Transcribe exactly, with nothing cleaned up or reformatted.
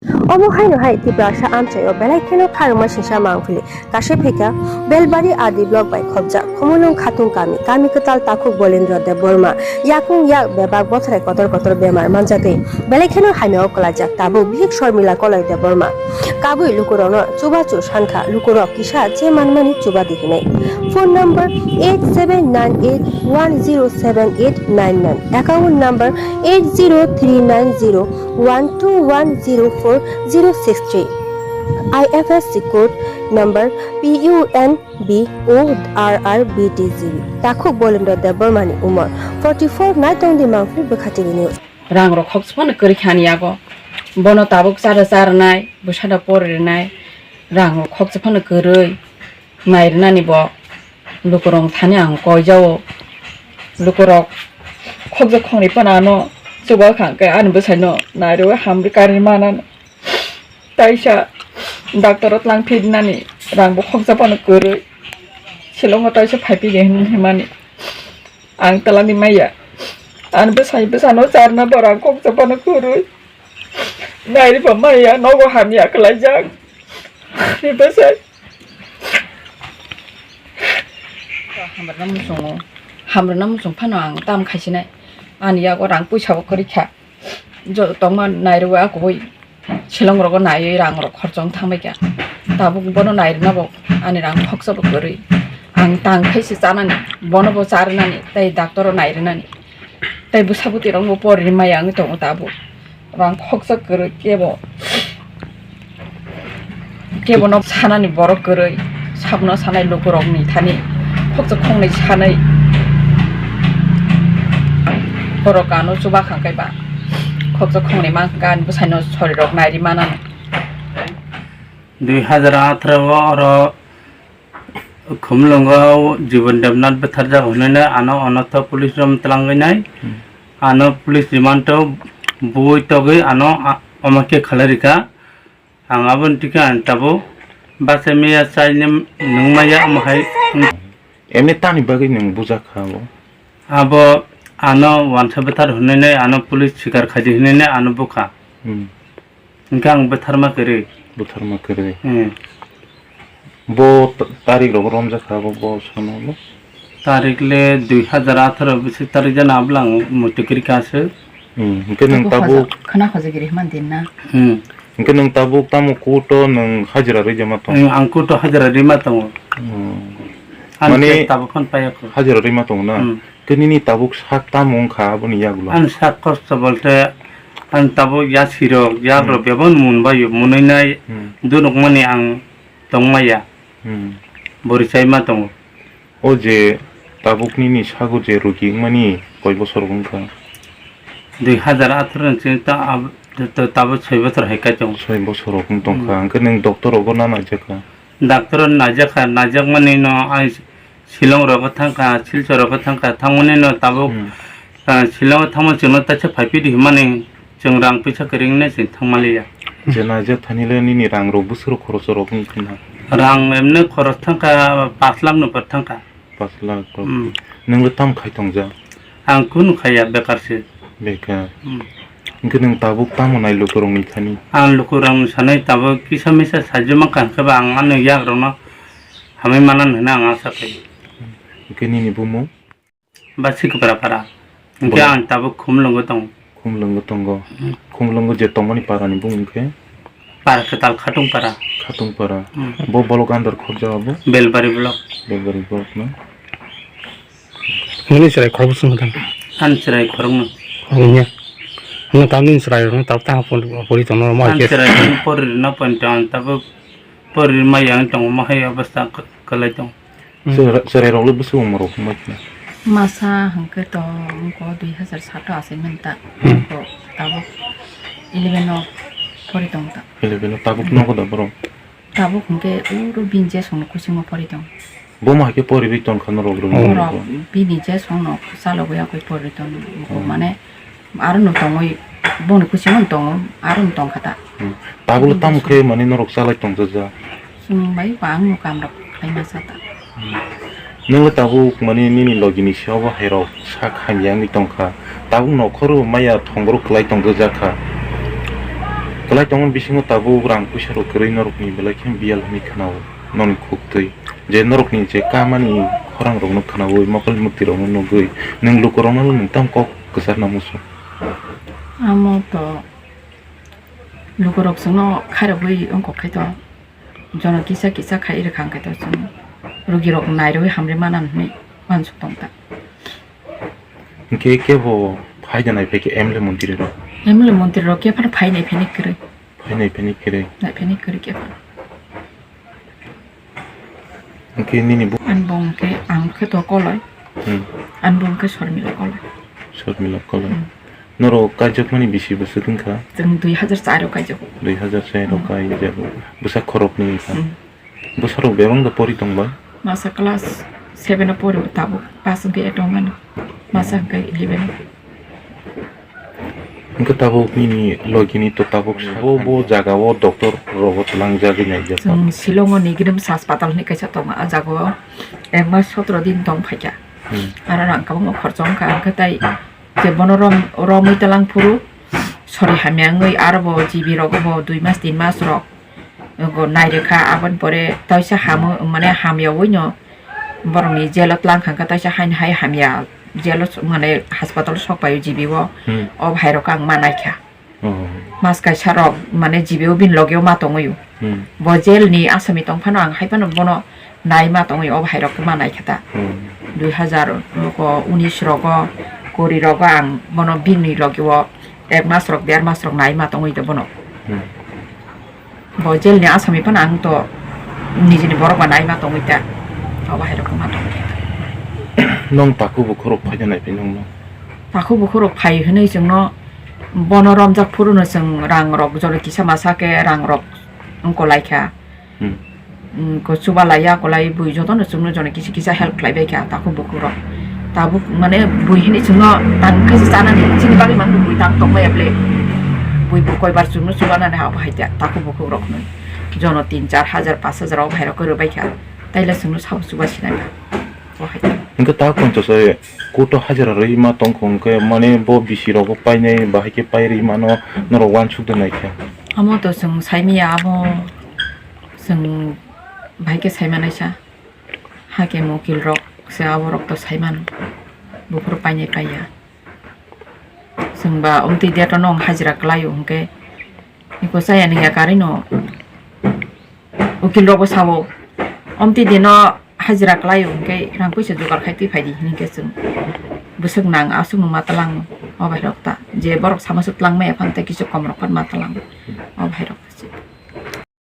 Omo haino hai Tiprasa amchaio belai kheno kharwngma singsa mangpili. Kasephaikha Belbari R D block bai khopjak Khumulwng Khatung kami, kami kwtal takhuk Bolendra Debbarma. Yakung yak bebak bothrai kotor kotor bemar manjagwi belai kheno hamyao kwlaijak tabuk bihik Shormila Koloi Debbarma. Kabui lukurokno chubachu sankha, lukurok kisa je manmani chubadi hinwi. Phone number eight seven nine eight one zero seven eight nine nine, account number eight zero three nine zero one two one zero four zero six three. I F S C code number P U N B O R R B T G B. Takhuk Bolendra Debbarmani umor forty four, naitongdi mangpili bwkha T V news. Rang rok khoksa phano kwrwi khani yago. Bono tabuk chara charnai, bwsano poririnai. Rang rok khoksa phano kwrwi. Nairinani bo lukurok thani ang koijao. Lukurok khokjak khongni phano ano chuba khangkhe ani bwsaino nairwi hamri kari manano. Taisa doctor o tlang phirnani rang bo khokjak phano kwrwi. Shillong o taisa phaiphidi hin himani. Ang talani maya. Ani bwsai bwsano charna borang khoksa phano kwrwi. Nairi bo maya nogo hamya kwlaijak. Ani bwsai. Hamrwna muchungo. Hamrwna muchung phano ang tam khaisinai. Ani yago rang puisa bo kwrwi kha. Jo tongma nairwi akubui Shillong rogo naiwi rang rok khorchong thangbai kha. Tabuk bono nairina bo ani rang khoksa bo kwrwi. Ang tang khaisi chanani, bono bo charinani, tei doctor o nairinani. Tei bwsa bwtwi rok bo pori maya wngwi tongo tabuk. Rang khoksa kwrwi kebo. Kebono sanani borok kwrwi, sabono sanai lukurokni thani khoksa khongnwi sanwi borok ano chuba khangkaiba khoksa khongnwi mankha ani bwsaino sorirok nairi manano. Dui hazar atharo o oro Khumlwngo Jibon Debnath bwtharjak hwnwi ano onotho police rom twlangwi nai. Hmm. Ano police remand o bui togwi ano a-, omo khe khalai rikha. Ang aboni thikhe ang tabuk bachai maya chaini nung maya omo hai. Emni tani bagwi nwng bujak kha abo? Abo ano wansa bwthar hwnwi nai ano police sikar khaidi hwnwi nai ano bukha. Hmm. Hwnkhe ang bwtharma kwrwi. Bwtharma kwrwi. Hmm. Bo t-, tarik rogo romjak kha abo bo sano bo? Tarik le dui hazar atharo bisi tarik jana abla ang muitu kwrwi kha se. Hmm, hwnkhe nwng tabuk khana khajagiri hima din na. Hmm. Hwnkhe nwng tabuk tamo kuto nwng hajira rwjama tong? Hmm, ang kuto hajira rwma tongo. Hmm. Ani mane tabuk phone payakho. Hajira rwma tongo na? Hmm. Hwnkhe nini tabuk sak tamo wngkha aboni yagulo? Ani sak kosto bolte ani tabuk yasirok, yagrok hmm bebak mun baio, munui nai hmm dunukmani ang tongmaya. Hmm. Bori chaima tongo. O je tabuk nini sago je rugi wngmani koi bosor wngkha? Dui hazar atharo ni simi ta ab-, ta-, tabuk soi bosor hai kai tongo. Soi bosor rok wng tongkha. Hmm. Hwnkhe nwng doctor rogo na naijakha? Doctor o naijakha, naijakmani no ai Shillong rogo thangkha, Silchar rogo thangkha, thangmani no tabuk hmm ah, Shillong o thangma chwngno taisa phaiphidi hwnmani chwng rang puisa kwrwi wngnai chwng thangmaliya. Je naijak thani le nini rang rok bwswk rok khoroch rok wng khna? Rang emne khoroch thangkha pash lakh no par thangkha. Pash lakh rok. Hmm. Nwng le tam khai tongjak? Ang kunu khaiya bekar se. Bekar. Hmm. Hwnkhe nwng tabuk tamo nai lukurokni thani? Ang lukurokni sanai tabuk kisa misa saijwk mankha hwnkhe ba ang ani yakrokno hamwi mananw hwnwi ang asa khlaio. Hwnkhe nini bumung? Ba Sikapara para. Hwnkhe bo ang tabuk Khumlwngo tongo. Khumlwngo tongo. Hmm. Khumlwngo je tongmani para ni bumung khe? Para kwtal Khatungpara. Khatungpara. Hmm. Bo bolok under khorjak abo? Belbari block. Belbari block no. Nini chwrai khorokbo swngkha tang? Ani chwrai khorokno. Khorokno ya. Ano tam nini chwrai rokno tab tang pori tongno ma. Ani chwrai rokno pori rwna pon tong tabuk pori maya wng tongo ma hai obostha kwlai tongo. Hmm. Chwrai, chwrai rok le bwswk wngma rok wngma khe? Masa hwnkhe to wngkho dui hazar sato achai mani ta. Hmm. Wngkho tabuk eleven o pori tong ta. Eleven o tabuk nogo da borok? Tabuk hwnkhe uro bini jesongni kuchungo pori tong. Bo ma hai khe poriwi tong kha norok rwngmani borok bo? Bini jesongno chalogwi yakwi pori tong. Hmm. Mane Aro no tongwi, boni kuchimo no tongo, aro no tongkha ta. Hmm. Tabuk le tamo khe mani norok chalai tongjaja? Chwng bai ba ang no kam rok khlai masa ta. Hmm. Nwng le tabuk mani nini logi ni sabo hai rok sak hamya wngwi tongkha. Tabuk nokhoro maya thongborok kwlai tongjak kha. Kwlai tongmani bisingo tabuk rang puisa rok kwrwi norokni belai khe biyal hwnwi khwnao noni khuktwi. Je norokni je kamani khorang rokno khwnaui mokol mwtwi rokno nugwi nwng lukurokno nwng tamo kok kwcharna muchung? Amo to lukurok chwngno khairogwi wngkok khai to. Jono kisa kisa khai rwkha hwnkhe to chwng rugirok nairwi hamrwi manan hwnwi uansuk tong ta. Hwnkhe kebo phaida nai phai khe M L A montri rok? M L A montri rok khe phano phainai phani kwrwi. Phainai phani kwrwi. Nai phani kwrwi khe phano. Hwnkhe nini bu- Ani bung khe ang khe to Koloi. Hmm. Ani bung khe Sormila Koloi. Sormila Koloi. Hmm. Norok kaijakmani bisi bwswk wngkha? Chwng dui hazar char o kaijago. Dui hazar char o Hmm. kaijago. Bwsa khoroknwi wngkha. Hmm. Bwsarok bebak da pori tongbai? Masa class seven o pori tabuk, pass wngkhe eight o mano. Masa hwnkhe eleven o. Hwnkhe tabuk nini logini to tabuk sa-, bo, bo jaga o doctor rogo twlangjagwi naijak. Chwng Shillong o Nigrim Haspatal hinwi kaisa tongo, ah jaga o ek mas sotro din tong phaikha. Hmm. Aro rang kwbangma khorcho wngkha, hwnkhe tai je bono rom-, romwi twlang phuru sori hamya wngwi aro bo G B rogo bo dui mas tin mas rok go nai rwkha, aboni pore taisa hamo, mane hamya ui no borokni jail o twlang kha, taisa haini hai hamya jail o, mane hospital o sok pai o G B o, Hmm. o bahai rok ang ma naikha. Oh. Mas kaisa rok mane G B o bini loge o ma tongwi o. Hmm. Bo jail ni asami tong phano ang hai phano bono nai ma tongwi o bahai rok ma naikha ta. Hmm. Dui hazar ko unis rogo, kuri rogo ang bono bini loge o ek mas rok, der mas rok nai ma tongwi de bono. Hmm. Bo jail ni asami phano ang to nijini borok ba nai ma tongwi ta. Obo hai rok ma tongwi ta. Nong takhuk bukhuk rok phai nai phai nong no? Takhuk bukhuk rok phai hwnwi chwngno bono romjak phuru no chwng rang rok jora kisa masa khe rang rok wngko lai kha. Hmm. Hmm, ko chuba lai ya ko lai bui joto no chwngno jora kisa kisa help khlai bai kha takhuk bukhuk rok. Tabuk mane bui hini chwngno tang khe se chanani chini bagwi man bui tang tong baiya ble. Bui bo koi bar chwngno chubanani ha bahai ta takhuk bukhuk rok hwnwi. Jono tin char hajar, pas hajar o bahai rok kwrwi bai kha. Taila chwngno sabo chuba sinai ba. O hai ta. Hwnkhe ta ponchas hai kuto hajira rwi ma tong kho hwnkhe mane bo bisi rogo painai bahai khe pai rwi mano norok uansuk de nai khe. Amo to chwng sai manya abo chwng bahai khe sai manai sa. Hakhe mokil rok se abo rok to saiman buphuru painai paiya. Chwng ba omtwi date no hajira kwlaio hwnkhe iko chaya nungya karwi no ukil rok bo sao omtwi dino hajira kwlaio hwnkhe rang puisa jugar khai twi phaidi hinkhe chwng bwswk nang aswk no ma twlang o bai rok ta je borok sama swk twlang maya phano tei kisa kom rok phano ma twlang o bai rok.